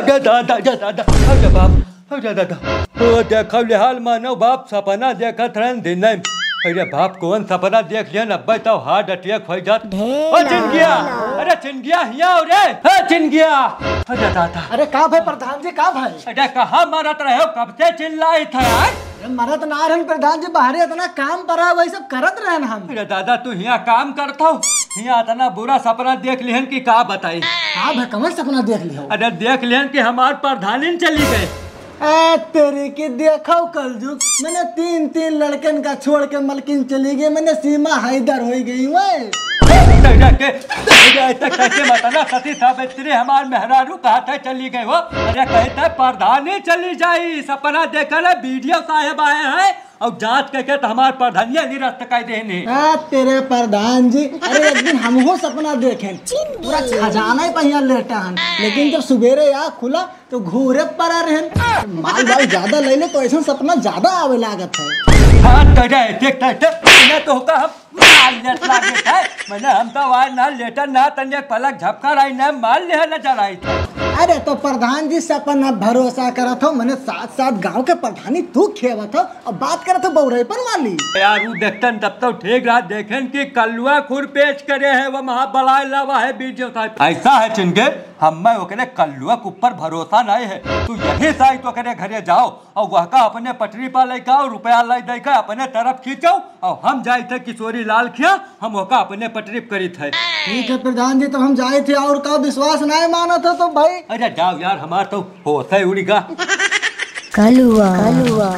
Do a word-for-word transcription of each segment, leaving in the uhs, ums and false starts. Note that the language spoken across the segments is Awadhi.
जा दादा, जा दादा, हो जा बाप, हो जा दादा। ओ देखो ले हाल मानो बाप, सपना देखत रहन दिन में। अरे बाप, कौन सपना देख लिहन, अब्बे तो heart attack हो जात। ओ चिनगिया, अरे चिनगिया, हिया हो रे। ओ चिनगिया, हो जा दादा। अरे का भाई प्रधान जी, का भाई? अरे कहाँ मरत रहे हो, कब से चिल्लाइत है यार? अरे मरत ना रहन प्रधान जी, बाहरे इतना काम परा, वही सब करत रहन हम। अरे दादा, तू हिया काम करत हो, हिया इतना बुरा सपना देख लिहन कि का बताई। का भाई, कवन सपना देख लिहो? अरे देख लिहन कि हमार प्रधानिन चली गए। ए, तेरे के देखो कलजुग, मैंने तीन, तीन लड़कन का छोड़ के मलकिन चली गई, मैंने सीमा हैदर हो गई। वै तेरा के, तेरा ऐसे कैसे मत ना, सती सावित्री हमार मेहरारू कहा था चली गई हो। अरे कहता प्रधानी चली जाई, सपना देखा ना, बीडीओ साहेब आए हैं और जांच करके तो हमार प्रधानिया निरस्त कर देने। आ, तेरे प्रधान जी, अरे एक दिन हमहू सपना देखेन, पूरा खजाना ही पहिया लेटा हन, लेकिन जब सुबेरे आँख खुला तो घूरे परा रहन। माल वाल ज्यादा ले ले तो ऐसा सपना ज्यादा आवे लागत है। हाँ, तो जाए, देख, देख, देख, मैंने तो होका हम माल लेत लागत है। मैंने हम तो आए ना लेटा ना तनिया पलक झपका रही ना माल ले ना जलाई था। अरे तो प्रधान जी सपना भरोसा करत हो, मैंने सात सात गांव के प्रधानी तू खेवत हो, अब बात करत हो बौरैपन वाली। यार, वो देखतन तब तो ठीक रहा, देखेन कि कल्लुआ खुर पेश करे है, वो महा बलाय लावा है बीडीओ साहब। ऐसा है चिनगे, हम्मे ओकरे कल्लुआ के ऊपर भरोसा नहीं है। तू यही साइत ओकरे घरे जाओ और वहका अपने पटरी पर लेके आओ, रुपया ले दे के अपने तरफ खींचो और हम जाइत है किशोरी लाल खिया, हम ओका अपने पटरी पर करीत है। ठीक है प्रधान जी, तो हम जाइत है और का विश्वास नहीं मानत हो तो भाई। अरे जाओ यार, हमार तो होश है उड़ी गा। कलुआ। कलुआ।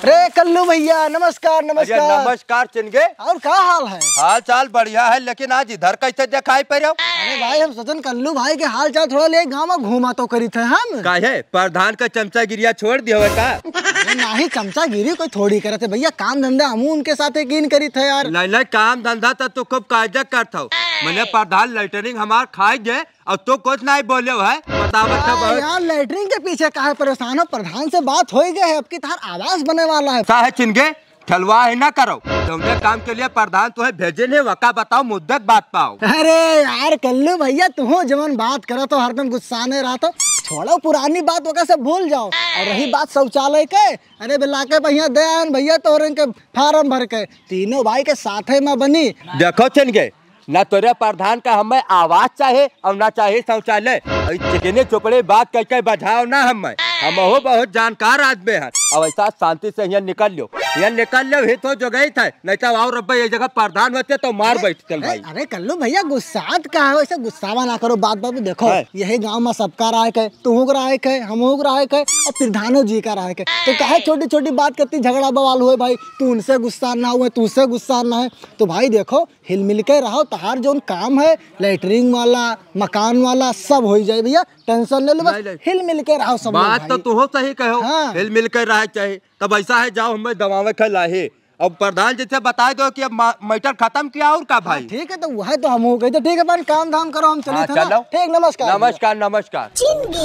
रे कल्लू भैया, नमस्कार, अरे नमस्कार। नमस्कार चिनगे। और का हाल है? हाल चाल बढ़िया है, लेकिन आज इधर कैसे दिखाई पड़े हो? अरे भाई, हम सोचन कल्लू भाई के हाल चाल थोड़ा ले गाँव में घूमा तो करी थे हम। काहे, प्रधान का चमचागिरिया छोड़ दिया हुआ का? अरे नाही, चमचागिरी कोई थोड़ी करत है भैया, काम धंधा हमू उनके साथे कीन करी थे यार। नहीं नहीं, काम धंधा तो तू खूब कायदे करत हो। मैंने प्रधान लेटरिंग हमार खाई गए और तू कुछ नहीं बोले हो है, बतावत था आ, बहुत। यार, लेटरिन के पीछे काहे परेशान हो? प्रधान से बात हो ही गए है, अब की तार आवास बने वाला है। साहे चिनगे, ठलवा ही ना करो, जौने काम के लिए प्रधान तुहे भेजे ने वका बताओ, मुद्दे के बात पाओ। अरे यार कल्लू भैया, तुहो जवन बात करत हो, हरदम गुस्साने रहत हो, छोड़ो पुरानी बात, ओका से भूल जाओ। और रही बात शौचालय के, अरे बिलाके भैया, दयान भैया तोहरे के फार्म भर के तीनों भाई के साथे में बनी। देखो चिनगे, ना तोरे प्रधान का हमें आवास चाहे और ना चाहे शौचालय। और चिकने चुपड़े बात कह के बजाओ ना हमें, हम हो बहुत जानकार आदमी हैं। अब ऐसा शांति से यहाँ निकल लो, यहाँ निकल लो, ही तो जो गई था, नहीं तो और अब ये जगह प्रधान होते तो मार अरे, बैठ चल अरे, भाई। अरे कल्लू भैया, गुस्सात का है, वैसे गुस्सावा ना करो, बात बात में देखो, है। यही गांव में सबका राय के, तुहू के राय के, हमहू के राय के, और प्रधानो जी का राय के, तो काहे छोटी छोटी बात करती झगड़ा बवाल हुए भाई, तू उनसे गुस्सा ना हुए, तू उससे गुस्सा ना है, तो भाई देखो, हिल मिल के रहो, तहार जौन काम है, लेटरिन वाला, मकान वाला, सब होई जाए भैया, टेंशन ले लो बस, नहीं, नहीं। हिल मिल के रहो सब लोग बात तो भाई। तुहो सही कहो, हाँ। हिल मिल के रहे चाहिए। तब ऐसा है, जाओ हमें दवावे के लाहे। अब प्रधान जी से बता दो कि अब मा-, मैटर खत्म किया और का हाँ, भाई? ठीक है, तो वह तो हम हो गए, तो ठीक है, अपन काम धाम करो, हम चलित है ना। चलो। ठीक, नमस्कार भैया। नमस्कार, नमस्कार।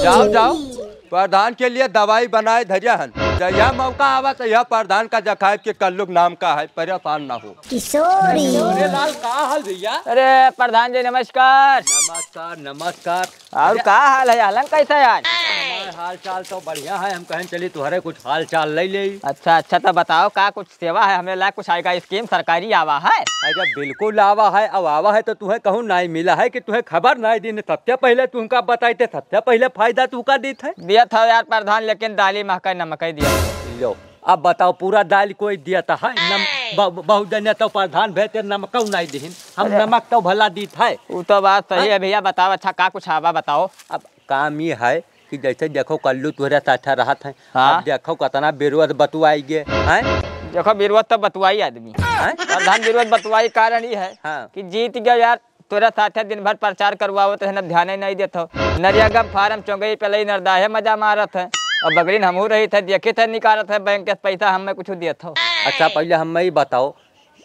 जाओ, जाओ। प्रधान के लिए दवाई बनाए धरिया हन। जहिया मौका आवा, तहिया प्रधान का जखायब के कल्लुक नाम का है, परेशान ना हो। किशोरी। अरे लाल, का हाल भैया? अरे प्रधान जी, नमस्कार। नमस्कार, नमस्कार। और अरे का हाल है, आलम कैसा है आज? हमार हाल चाल तो बढ़िया है, हम कहें चली तुहरे कुछ हाल चाल ले ले। अच्छा, अच्छा, तो बताओ, का कुछ सेवा है, हमरे लायक कुछ आएगा, स्कीम सरकारी आवा है? अरे बिल्कुल आवा है, अब आवा है तो तुहे कहूँ नहीं मिला है कि तुहे खबर नहीं दीन, सबसे पहले तुमका बताई थे, सबसे पहले फायदा तुमका दीत है। दिया था यार प्रधान, लेकिन दाली महकाई नमकाई दिया। लो, अब बताओ, पूरा दाल कोई दिया था है? नम-, ब-, बहुत जने तो प्रधान भेजते नमक नहीं दीन, हम अरे। नमक तो भला दीत है। वो तो बात सही हाँ? है भैया, बताओ, अच्छा का कुछ आवा बताओ। अब काम ये है कि जैसे देखो कल्लू तोहरे साथे रहत है, हाँ। अब देखो कितना बेरोज बतुआई गे, हैं? देखो बेरोज तो बतुआई आदमी। हैं? प्रधान बेरोज बतुआई कारण ये है हाँ। कि जीत गया यार, तोरा साथे दिन भर प्रचार करवावत है, न ध्यान ही नहीं देत हो। नरिया गम फार्म चौंगई पे लई नरदाहे मजा मारत है। और बगलिन हमहू रही थे, देखी थे निकारत है, बैंक के पैसा हमें कुछ देत हो। अच्छा पहले हमें ये बताओ,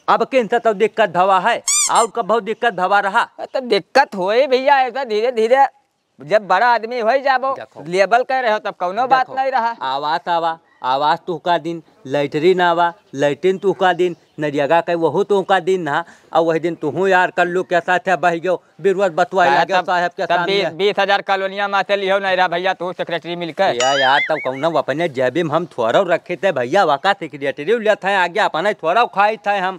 अब किन से तो दिक्कत भवा है और कब बहुत दिक्कत भवा रहा? तो दिक्कत होई भैया, ऐसा धीरे धीरे जब बड़ा आदमी हो जाबो, देखो। लेबल कर रहे हो, तब कौनो बात देखो, नहीं रहा। आवास आवा, आवास तुहका दिन, लैटरिन आवा, लैट्रिन तुहका दिन, नरियगा के वहू तुहका दिन ना, अउ वही दिन तुहू यार कल्लू के साथ बहि गयो, बिरुवत बतवाए काहे लगे तब, साहेब के तब बी-, सामने। बीस हजार कॉलोनिया मा से लिहो नहीं रहा भइया, तू सेक्रेटरी मिलके। या यार, तब कउनो अपने जेबी में हम थोड़ा रखे थे भइया, वाका सेक्रेटरी लेत है, आगे अपने थोड़ा खाई थे हम।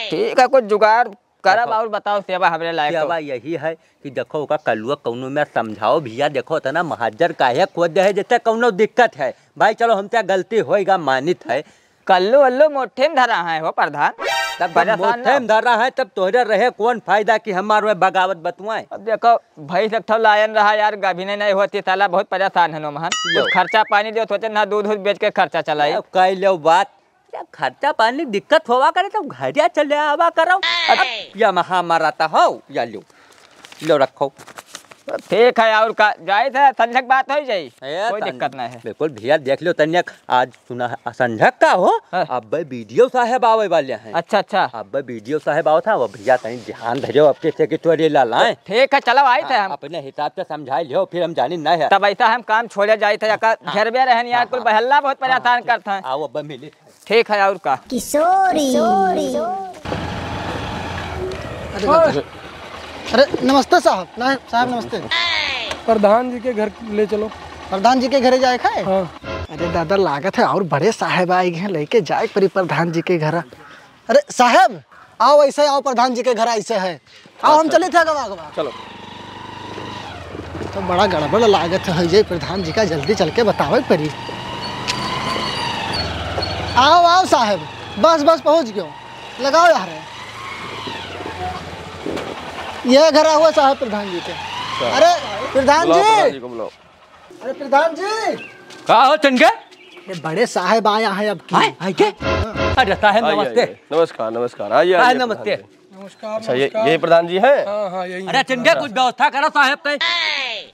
ठीक है, कुछ जुगाड़ करब। देखो, और बताओ सेवा हमरे लायक तो। सेवा यही है कि देखो ओका कलुआ कउनो में समझाओ भइया, देखो इतना महाजर काहे खोद दे है, जैसे कउनो दिक्कत है। भाई चलो हमसे गलती होइगा, मानित है। कल्लू अल्लू मोठे में धरा है हो प्रधान। तब जब परेशान मोठे ना में धरा है तब तोहरे रहे कौन फायदा कि हमार वह बगावत बतुआए। अब देखो भैंस एक ठो लायन रहा यार, गाभिने नहीं होती साला, बहुत परेशान है नोमहन। लो। कुछ खर्चा पानी दो, सोचे ना दूध उध बेच के खर्चा चलाई। अब कह लो बात, या खर्चा पानी दिक्कत होवा करे तो घरिया चले आवा करो। अब या महा मारा था हो, या लो, लो रखो। ठीक है, और का, जाइत है, संझक बात होइ जाई, ए, कोई तन-, दिक्कत ना है। बिल्कुल भइया, देख लो तनिक, आज सुना है, संझक का हो, हाँ। अब बीडीओ साहेब आवे वाले हैं। अच्छा, अच्छा। अब बीडीओ साहेब आवत है, वो भइया तनी ध्यान धरो आपके से कि चोरी ला लाए। ठीक है, चलो, आइत है हम। अपने हिसाब से समझाई लियो, फिर हम जानी ना है। तब ऐसा हम काम छोड़े जाइत है, का हाँ। घेरबे रहन यार, हाँ, कुल हाँ। बहल्ला बहुत हाँ, परेशान ठीक। करत हैं। आओ, अब मिली। ठीक है, और का? किशोरी। अरे दादा। अरे नमस्ते साहब। नहीं साहब, नमस्ते। प्रधान जी के घर ले चलो। प्रधान जी के घरे जाए खाए? हाँ। अरे दादा, लागत है और बड़े साहेब आए हैं, लेके जाए परी प्रधान जी के घर। अरे साहेब, आओ ऐसे आओ, प्रधान जी के घर ऐसे है। आओ, हम अच्छा। चलित है गवा गवा। चलो। तो बड़ा गड़बड़ लागत है, जे प्रधान जी का जल्दी चल के बतावे परी। आओ, आओ साहेब, बस, बस पहुँच गयो। लगाओ यार। ये घर हुआ साहेब प्रधान जी के। अच्छा। अरे प्रधान बुलाओ, जी। प्रधान जी को बुलाओ। अरे प्रधान जी। का हो चंगे? ये बड़े साहेब आया है अब की। आए, आए के? हाँ। अरे साहेब आइए, नमस्ते। आइए। नमस्कार, नमस्कार। आइए, हाँ, आइए नमस्ते। प्रधान जी। नमस्कार, अच्छा, ये, नमस्कार। ये प्रधान जी हैं? हाँ, हाँ, यही अरे हैं। चंगे, कुछ व्यवस्था करो साहेब कहीं।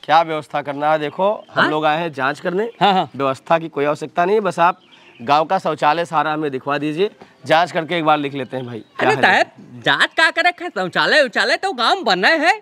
क्या व्यवस्था करना है? देखो, हम हाँ? लोग आए हैं जांच करने। हाँ, हाँ। व्यवस्था की कोई आवश्यकता नहीं है, बस आप गांव का शौचालय सारा हमें दिखवा दीजिए, जांच करके एक बार लिख लेते हैं भाई। क्या अरे है? साहेब, जांच का करे है? शौचालय उचालय तो गांव में बने है।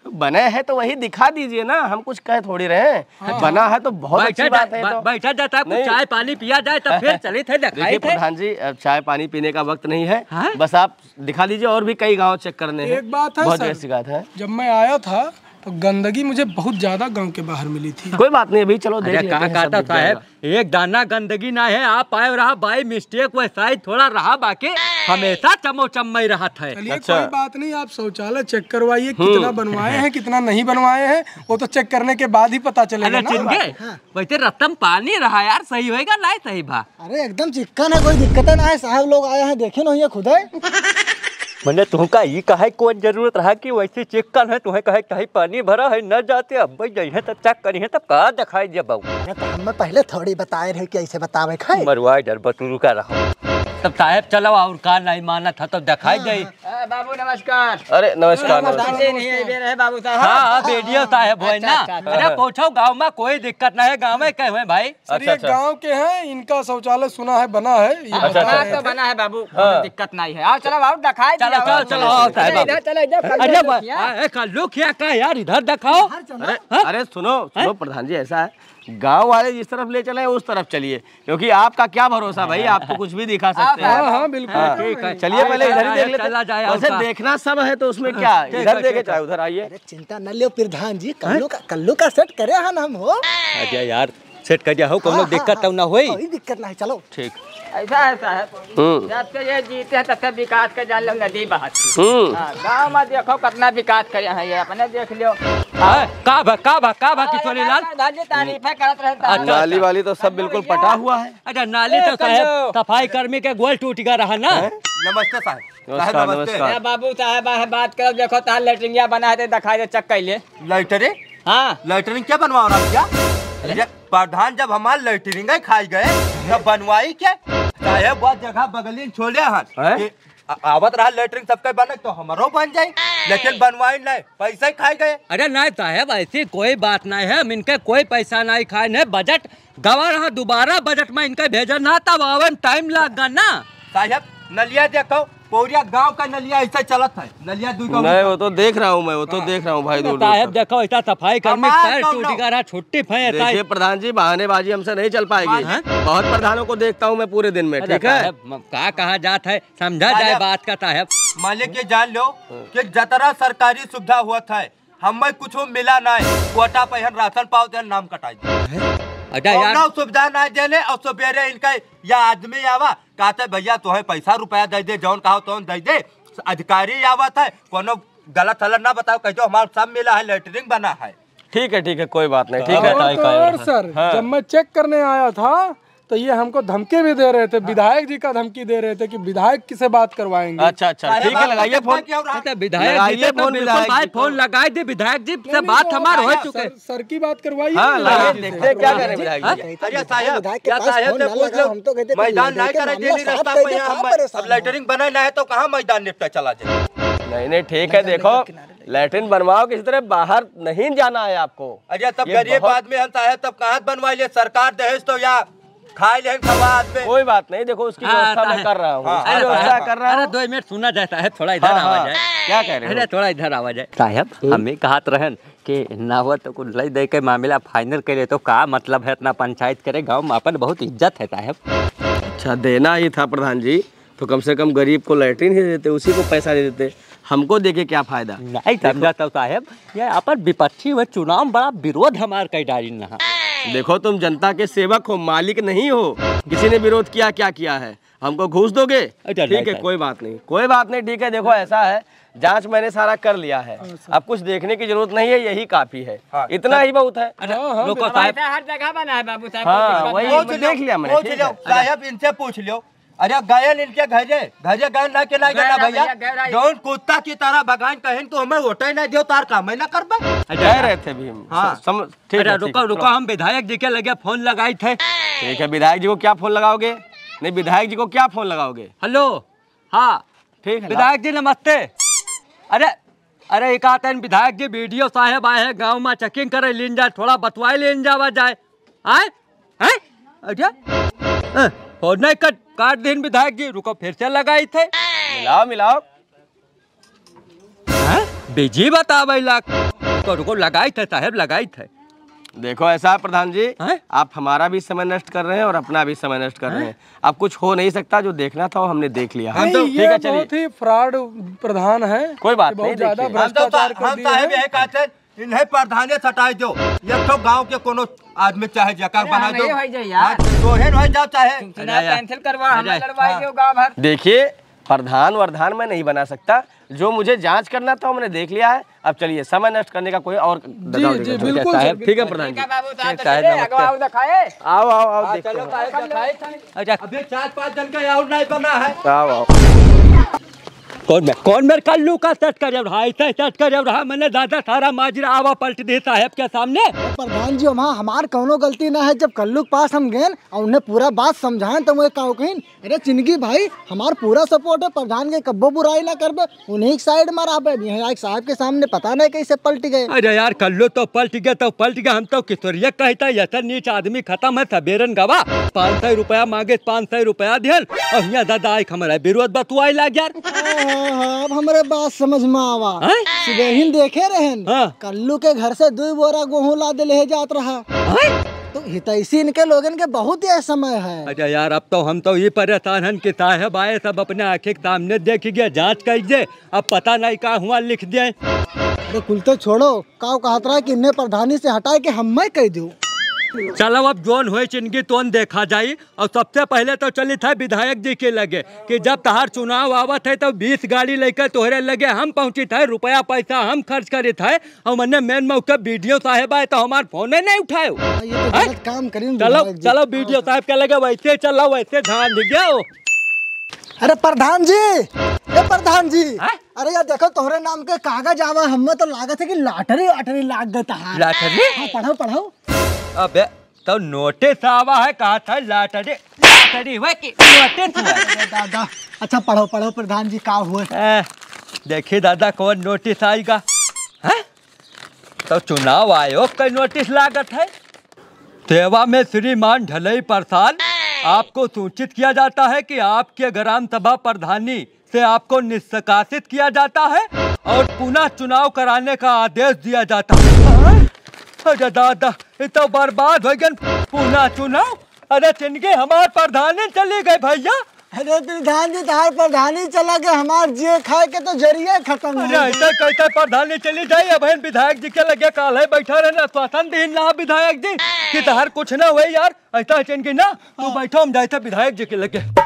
बने है तो वही दिखा दीजिए ना, हम कुछ कह थोड़ी रहे हैं। हाँ। बना है तो बहुत बैठा अच्छी जा-, बात है बै-, तो। बैठा जाता है, कुछ नहीं। चाय पानी पिया जाए, तब फिर चलित है, दिखाई देखिए थे। प्रधान जी, अब चाय पानी पीने का वक्त नहीं है, हाँ? बस आप दिखा दीजिए, और भी कई गांव चेक करने हैं। एक बात है बहुत सर, जगह शिकायत है। जब मैं आया था तो गंदगी मुझे बहुत ज्यादा गांव के बाहर मिली थी। कोई बात नहीं, अभी चलो देख अरे लेते कहाँ हैं, सब कहता दिख जाएगा। साहेब, एक दाना गंदगी ना है, आप आए रहा by mistake, वह शायद थोड़ा रहा, बाकी हमेशा चमोचम में रहत है। चलिए, अच्छा। कोई बात नहीं, आप शौचालय चेक करवाइए, हम्म। कितना बनवाए हैं, कितना नहीं बनवाए हैं, वो तो चेक करने के बाद ही पता चलेगा अरे ना। चिंगे, हाँ। वैसे रस्ता में पानी रहा यार, सही होएगा, नहीं सही भा। अरे एकदम चिक्कन है, कोई दिक्कत ना है, साहब लोग आए हैं, देखे नहीं है खुदे। मने तुहका ई कहे कौन जरूरत रहा कि वैसे चिक्कन है, तुहे कहे कहीं पानी भरा है, न जाते, अब जइहे तब चेक करिहे तब का दिखाई दे बाबू। अरे तो हम पहले थोड़ी बताए रहे कि ऐसे बतावे खाए। मरवाए डर बतुरु का रहो। तब साहेब चलो और का नहीं मानत है तो दिखाई हाँ, दे। हाँ। ए, बाबू नमस्कार। अरे नमस्कार, नमस्कार। नमस्कार। नहीं, नहीं, ये रहे बाबू साहब। हाँ, हाँ, बीडीओ साहेब होए अच्छा, ना। अच्छा, अच्छा। अरे पूछो गाँव में कोई दिक्कत नहीं है, गाँव में कहे हुए भाई। सर, अच्छा, ये अच्छा। गाँव के हैं, इनका शौचालय सुना है बना है, ये हाँ, बता अच्छा, रहे अच्छा। थे। बना है बाबू, हाँ। कोई दिक्कत नहीं है। आओ चलो, आओ दिखाई चलो, दिया, चलो, आओ, चलो, आओ, साहब, आओ। इधर चलो, इधर कल्लू अरे खिया। बा-, अरे कल्लू खिया का यार, इधर दिखाओ। अरे, हाँ? अरे सुनो, सुनो हाँ? प्रधान जी, ऐसा है, गाँव वाले जिस तरफ ले चले उस तरफ चलिए, क्योंकि आपका क्या भरोसा भाई, आप तो कुछ भी दिखा सकते हैं। हाँ, हाँ, बिल्कुल। हाँ, ठीक है। चलिए पहले इधर ही देख लेते हैं। चला जाए, वैसे आपका। देखना सब है तो उसमें क्या, ठीक है, इधर देखे ठीक है। चाहे उधर आइए। अरे चिंता न लियो प्रधान जी, कल्लू का, कल्लू का सेट करे हैं ना हम हो। अरे यार, सेट कर दिया हो, कोनो हाँ, हाँ, दिक्कत हाँ। तो ना होई। कोई दिक्कत नहीं, चलो। ठीक। ऐसा है साहब, हम्म। जब से ये जीते हैं तब से विकास के जान लो नदी बहत है। हम्म। हाँ, गाँव में देखो कितना विकास करे हैं ये, अपने देख लियो। हाँ, का भा, का भा, का भा अरे किशोरी लाल? प्रधान जी तारीफें करत रहता है। अच्छा, नाली अच्छा। वाली तो सब बिल्कुल भैया। पटा हुआ है। अच्छा, नाली ए, तो साहब कल्लू। सफाई कर्मी के गोल टूट गया रहा ना। हैं? नमस्ते साहब। नमस्कार, साहब, नमस्ते। नमस्कार। ए, बाबू साहब, आ, बात करो, देखो, तार लेटरिंगिया बना है, तो दिखाई दे, चेक कर ले। लेटरिन? हाँ। लेटरिन क्या बनवा रहा भैया? अरे? ये प्रधान जब हमार लेटरिन ही खाई गए, तब बनवाई क्या? साहेब, वह जगह बगलिन छोड़े हन हैं? कि आ-, आवत रहा लेटरिन सबके बने, तो हमरो बन जाई, लेकिन बनवाई नहीं, पैसा ही खाई गए। अरे नहीं साहेब, ऐसी कोई बात नहीं है, हम इनके कोई पैसा नहीं खाए, नहीं बजट गवा रहा, दोबारा बजट में इनका भेजन ना, तब आवे में टाइम लाग गा ना। साहेब, नलिया देखो, पूरा गांव का नलिया ऐसे चलत है, नलिया दुई गांव नहीं, में। वो तो देख रहा हूँ मैं, वो तो हाँ। देख रहा हूँ भाई, दूर दूर साहेब तक। देखो, इतना सफाई कर्मी हमार पैर कौन टूट नाम? गया रहा, छुट्टी फैं ताई। देखिए प्रधान जी, बहानेबाजी हमसे नहीं चल पाएगी। मालिक बहुत प्रधानों को देखता हूँ मैं पूरे दिन में, अच्छा ठीक है? साहेब, म-, का कहा जात है, समझा जाए मालिक, बात का साहेब। मालिक ये जान लो हाँ। कि जतरा सरकारी सुविधा हुआ था, हमें कुछ मिला नहीं, कोटा पे हम राशन पावत है, नाम कटाई दे। अच्छा यार। कौनो सुविधा नहीं देले और सवेरे इनका या आदमी आवा, कहते, "भैया, तोहे पैसा रुपया दे दे, जौन कहो तौन दे दे।" अधिकारी आवत है, कोनो गलत सलत ना बताओ, कह दो, "हमारा सब मिला है, लेटरिन बना है।" ठीक है, ठीक है, कोई बात नहीं, ठीक है। और तो और सर, हाँ। जब मैं चेक करने आया था, तो ये हमको धमकी भी दे रहे थे, हाँ। विधायक जी का धमकी दे रहे थे कि विधायक से बात करवाएंगे। अच्छा, अच्छा, अरे ठीक है, बात लगाइए करता फोन। क्या हो रहा है? अच्छा, विधायक जी लगाइए से तो फोन, बिल्कुल विधायक भाई, जी को। फोन लगाई दे विधायक जी से, नहीं, बात तो हमार हो आया चुके। सर, सर की बात करवाइए हाँ, ना। लगाइए, देखते हैं क्या करें विधायक जी। अरे साहब, विधायक के क्या पास साहब फोन से ना पूछ लगाओ, लो, हम तो कहते मैदान मामला नहीं साफ करे, कर दिया, डेली साफ रास्ता कर पे दिया, यहाँ साफ हमारे। परेशान अब हैं। लेटरिन बना ना है तो कहाँ मैदान निपटा चला जाए? नहीं, नहीं, ठीक है, मैदान देखो, लेकर किनारे लेकर। लेटरिन बनवाओ किसी तरह, बाहर नहीं जाना है आपको। अरे तब ये गरीब बहुत आदमी हम साहब, तब कहाँ बनवाई ले? सरकार दहेज तो या खाए लेन खवा आदमी। कोई बात नहीं, देखो उसकी हाँ, व्यवस्था मैं साहब। कर रहा हूँ, हाँ, उसकी अरे व्यवस्था साहब, कर रहा अरे हूँ। दो मिनट सुना जाए साहब, थोड़ा इधर हाँ, आवा हाँ। जाए। क्या कह रहे हो? अरे थोड़ा इधर आवा जाए। साहब, हम्म। हम ही कहत रहन कि ना हुआ तो कुल लई दे के मामला final करे, तो का मतलब है इतना पंचायत करे? गाँव में अपन बहुत इज्जत है साहब। अच्छा, देना ही था प्रधान जी, तो कम से कम गरीब को लेटरिन ही देते, उसी को पैसा दे देते, हमको देके क्या फायदा? नहीं देखो समझा तो साहब, ये अपन विपक्षी हुए, चुनाव में बड़ा विरोध हमार कई डालिन ना। देखो, तुम जनता के सेवक हो, मालिक नहीं हो। किसी ने विरोध किया, क्या किया है? हमको घूस दोगे? अच्छा, ठीक नहीं है, सर। कोई बात नहीं, कोई बात नहीं, ठीक है। देखो, ऐसा है, जांच मैंने सारा कर लिया है, हाँ, सर। अब कुछ देखने की जरूरत नहीं है, यही काफी है, हाँ, इतना सर। ही बहुत है। अच्छा, हाँ, हाँ, रुको बिल्कुल। साहब। ऐसा हर जगह बना है बाबू साहब, हाँ, कोई दिक्कत वही नहीं। पूछ देख लिया मैंने, लो, ठीक है। साहब इनसे पूछ लो। अरे गयल इनके घरे, घरे गयल ना के ना गयल गयल ना ना भैया, भैया, गयल आई। जौन कुत्ता की तरह भगाइन कहिन तो हमें वोटे ना दियो, तार काम ना करबे। अच्छा, कह रहे थे भी हम, हाँ। सम-, ठीक अरे है, ठीक रुको, है, रुको, थोड़ा हम विधायक जी के लगे फोन लगाई थे। ठीक है, विधायक जी को क्या फोन लगाओगे? नहीं, विधायक जी को क्या फोन लगाओगे? हेलो, हाँ, ठीक है, विधायक जी नमस्ते। अरे, अरे, एक आते हैं विधायक जी, बीडीओ साहब आए हैं गाँव में, checking करे लीन जाए, थोड़ा बतवाए लीन जावा जाए। आए? हैं? अरे? हैं? फोन नहीं कट, काट दिन विधायक जी, रुको फिर से लगाई थे। मिलाओ, मिलाओ। हैं? बिजी बतावे लाग। रुको, रुको, लगाई थे साहब, लगाई थे। देखो ऐसा है प्रधान जी, हैं? आप हमारा भी समय नष्ट कर रहे हैं और अपना भी समय नष्ट कर रहे हैं। हैं? अब कुछ हो नहीं सकता, जो देखना था वो हमने देख लिया। हम तो नहीं, ठीक ये है, चलिए। बहुत ही fraud प्रधान है। कोई बात ये बहुत नहीं, ज्यादा देखिए। हम तो भ्रष्टाचार कर हम दिए साहब हैं। यही कहते हैं, इन्हें प्रधाने से हटाई दो। एक ठो गांव के कोनो आदमी चाहे जका अरे, बना हम दो। ये हो जाए यार। हाँ, तो हे रह जाओ चाहे। चुनाव अरे यार। Cancel करवा, हम अरे। लड़वाई हाँ। दो गांव भर। देखिए, प्रधान वरधान मैं नहीं बना सकता, जो मुझे जांच करना था, वो मैंने देख लिया है। अब चलिए, समय नष्ट करने का कोई और जी, दबाव नहीं जी, करना। बिल्कुल, साहब, सर, ठीक है, बिल्कुल। प्रधान जी। ठीक है, बाबू साहब, ठीक, तो साहब, चलिए, नमस्ते। अगवा और दिखाए। आओ, आओ, आओ, हाँ, देखते चलो, हैं। साहब, दिखाए। अच्छा। अबे, चार पांच जन का और नहीं बना है। आओ, आओ। कौन मेर, कौन मेर कल्लू का set करे रहा, ऐसा set करे रहा, मैंने दादा सारा माजरा आवा पलट दे साहब के सामने। प्रधान जी, वहाँ हमार कौनो गलती ना है, जब कल्लू के पास हम गए और उन्हें पूरा बात समझाएं तो वो का कहिन, "अरे चिनगी भाई, हमार पूरा support है, प्रधान के कब्बो बुराई ना करबे, उन्हीं के side में रहबे।" यहाँ एक साहब के सामने पता नहीं कैसे पलट गए। अरे यार, कल्लू तो पलट गया तो पलट गया, हम तो किशोरिया कहता, ऐसा नीच आदमी खत्म है, सबेरन गवा, पाँच सौ रुपया मांगे, पाँच सौ रुपया दिहन, और यहाँ दादा आइक हमारा विरोध बतुआई लाग यार। हाँ, हाँ, हाँ, अब हमरे बात समझ में आवा। हैं? सुबह ही देखे रहन, हाँ। कल्लू के घर से दो बोरा गेहूं ला दे ले जात रहा। हैं? तो हितैषी इनके लोगन के बहुत ये समय है। अच्छा यार, अब तो हम तो ये परेशान हन कि साहेब आए, सब अपने आँखी के सामने देख गया, जांच कर दे, अब पता नहीं का हुआ लिख दे। अरे कुल तो छोड़ो, का कहत रहा कि इन्हें प्रधानी से हटाए के हम मैं कह दूँ। चलो अब जोन होए चिनगी तोन देखा जाई। और सबसे पहले तो चलित है विधायक जी के लगे कि जब तहार चुनाव आवत है तो बीस गाड़ी लेकर तोहरे लगे हम पहुँचित है, रुपया पैसा हम खर्च करित है और मन्ने मेन मौके बीडीओ साहेब आए तो हमार फोने नहीं उठाए। हाँ, ये तो हैं? गलत काम करी चलो, विधायक जी। चलो बीडीओ साहेब के लगे वैसे चलो, वैसे ध्यान दीजिए। अरे प्रधान जी, ए प्रधान जी, हैं? अरे यार देखो तोहरे नाम के कागज आवा, हमें तो लागत है कि lottery वाटरी लाग गई तहार। Lottery? हाँ, पढ़ो, पढ़ो। अबे तो notice आवा है, कहा था lottery, lottery हुआ कि notice हुआ? अरे दादा, अच्छा पढ़ो, पढ़ो प्रधान जी, का हुआ? ए, देखी दादा कौन notice आएगा? हैं? तो चुनाव आयोग का notice लागत है। सेवा में श्रीमान ढलई प्रसाद, आपको सूचित किया जाता है कि आपके ग्राम सभा प्रधानी से आपको निष्कासित किया जाता है और पुनः चुनाव कराने का आदेश दिया जाता है। अरे दादा, ये तो बर्बाद होइ गन। पुनः चुनाव? अरे चिनकी, हमार प्रधानी चली गई भइया। अरे प्रधान जी, तहार प्रधानी चला गए, हमार जिए खाए के तो जरिया खतम होइ गए। अरे ऐसे कैसे प्रधानी चली जाई? अब हम विधायक जी के लगे काल्हे बैठा रहे ना, आश्वासन दीन ना विधायक जी कि तहार कुछ ना होई यार। ऐसा है चिनकी ना, तू बैठो, हम जाइत है विधायक जी के लगे।